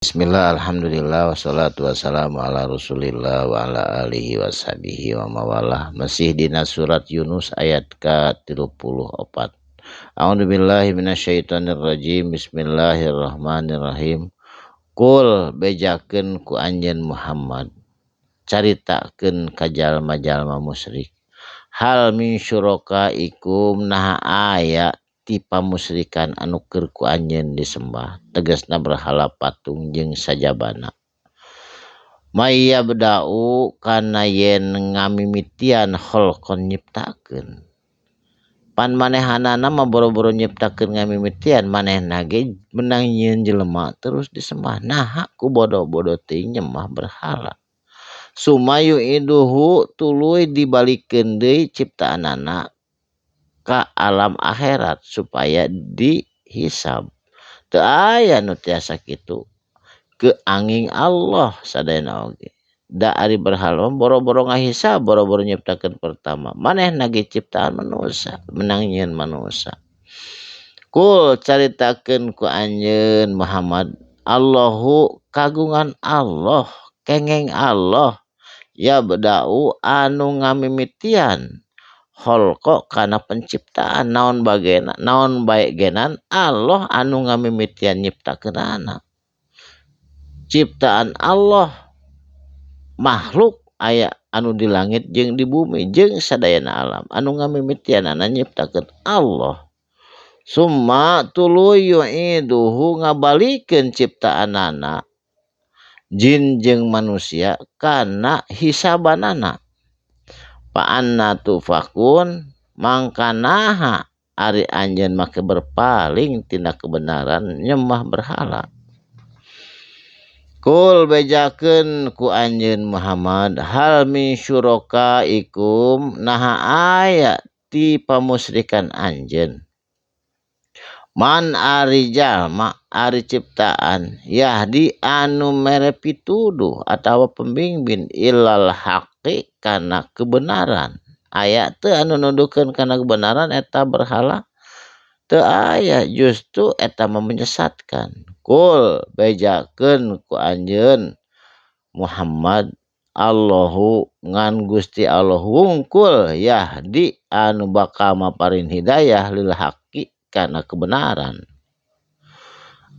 Bismillah, alhamdulillah, wassalatu wassalamu ala rasulillah wa ala alihi washabihi wa mawalah. Masih dina surat Yunus ayat ka-34. A'udzubillahi minasyaitonirrajim. Bismillahirrahmanirrahim. Qul bejakeun ku anjeun Muhammad, caritakeun ka jalma-jalma musyrik, hal min syurakaikum naha aya ti pamusyrikan anu keur ku anjeun disembah, tegasna berhala patung jeung sajabana. May yabda'u kana yen ngamimitian khalqan nyiptakeun, pan manehanana mah boro-boro nyiptakeun ngamimitian, manehna ge menang nyieun jelema terus disembah. Naha ku bodoh-bodoh teuing nyembah berhala. Summa yu'iduhu tuluy dibalikeun deui ciptaanana ka alam akhirat supaya dihisab. Teu aya nu tiasa kitu ke angin Allah sadayana oge. Da ari berhala boro-boro ngahisab, boro-boro nyiptakeun pertama, manehna ge ciptaan manusia, menang nyieun manusia. Qul caritakeun ku anjeun Muhammad, Allahu kagungan Allah, kengeng Allah, yabda'u anu ngamimitian khalqa kana penciptaan, naon bagena naon bae genan Allah anu ngamimitian nyiptakeunana. Ciptaan Allah makhluk aya anu di langit jeung di bumi jeung sadayana alam, anu ngamimitianana nyiptakeun Allah. Summa tuluy yu'iduhu ngabalikeun ciptaanana jin jeung manusia kana hisabanana. Fa anna tufakun mangkanaha ari anjeun make berpaling tina kebenaran nyembah berhala. Qul bejakeun ku anjeun Muhammad, hal min syurakaikum naha aya ti pamusyrikan anjeun, man ari jalma ari ciptaan yahdi anu mere pituduh atawa pembimbing ilal haqqi kana kebenaran. Aya teu anu nuduhkeun kana kebenaran eta berhala? Teu aya, justru eta mah menyesatkan. Qul bejakeun ku anjeun Muhammad, Allahu ngan Gusti Allah wungkul yahdi anu bakal maparin hidayah lil haqqi kana kebenaran.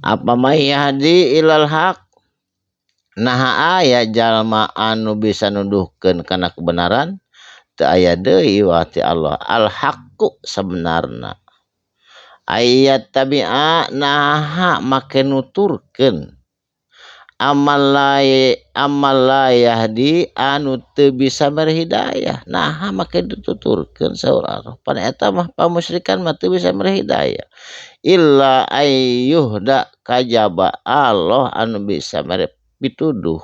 Apa may yahdi ilal haq naha aya jalma anu bisa nuduhkeun kana kebenaran? Teu aya deui wati Allah al haqqu sebenarna. Ayat tabi'a naha make nuturkeun amal la yahdi anu teu bisa mere hidayah, naha make dituturkeun saur Allah, pan eta mah pamusyrikan mah teu bisa mere hidayah. Illa ayyuhda kajaba Allah anu bisa mere pituduh.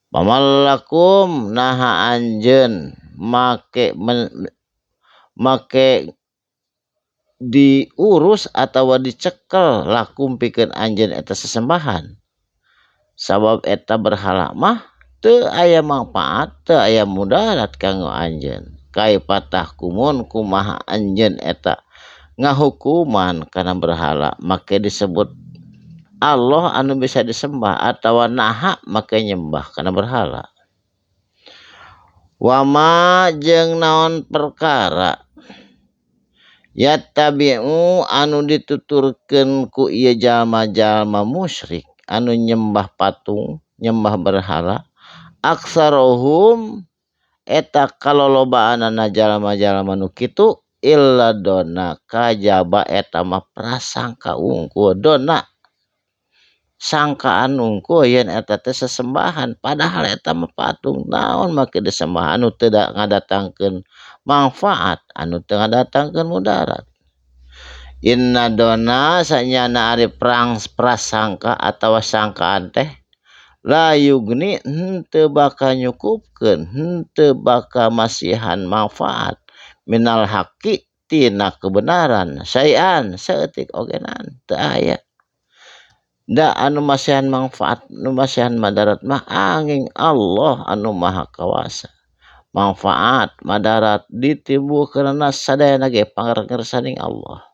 Pamallakum naha anjeun make make diurus atawa dicekel lakum pikeun anjeun eta sesembahan, sabab eta berhala mah teu aya manfaat, teu aya mudarat kanggo anjeun. Kaifa tahkumun kumaha anjeun eta ngahukuman kana berhala make disebut Allah anu bisa disembah, atawa naha make nyembah kana berhala. Wama jeung naon perkara yattabi'u anu dituturkeun ku ieu jalma-jalma musyrik anu nyembah patung, nyembah berhala, aksarohum eta kalolobaanana jalma-jalma nu kitu illa dona kajaba eta mah prasangka wungkul, dona sangkaan wungkul yen eta teh sesembahan, padahal eta mah patung, naon make disembah anu teu ngadatangkeun manfaat, anu teu ngadatangkeun mudarat. Inna dona sanyana ari perang prasangka atawa sangkaan teh la yugni henteu bakal nyukupkeun, henteu bakal masihan manfaat minal haqqi tina kebenaran saean saeutik ogenan teu aya. Da anu masihan manfaat, nu masihan madarat mah angin Allah anu maha kawasa. Manfaat madarat ditimbulkeunana sadayana ge pangersaning Allah.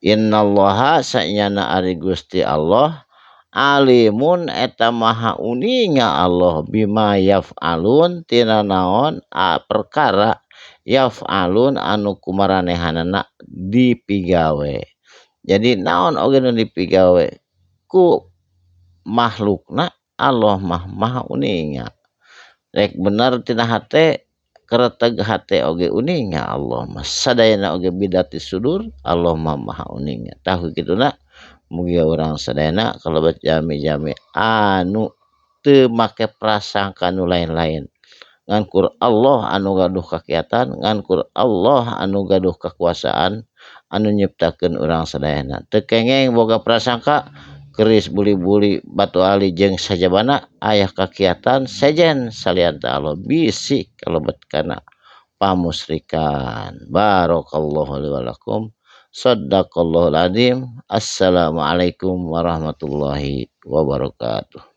Innallaha sanyana ari Gusti Allah Alimun eta maha uninga Allah bima yaf'alun tina naon perkara yaf'alun anu kumaranehanana dipigawe. Jadi naon oge nu dipigawe ku makhlukna Allah mah maha uninga. Rek bener tina hate kereteg hate oge uninga Allah mah sadayana oge bidati sudur Allah mah maha uninga. Tah kituna mugia urang sadayana kalebet jami-jami anu teu make prasangka nu lain-lain. Ngan kur Allah anu gaduh kakiatan, ngan kur Allah anu gaduh kakuasaan anu nyiptakeun urang sadayana. Teu kengeng boga prasangka keris buli-buli batu ali jeung sajabana aya kakiatan sejen salian ta Allah bisi kalebet kana pamusrikan. Barakallahu li wa lakum. Shadaqallahul azim. Assalamualaikum warahmatullahi wabarakatuh.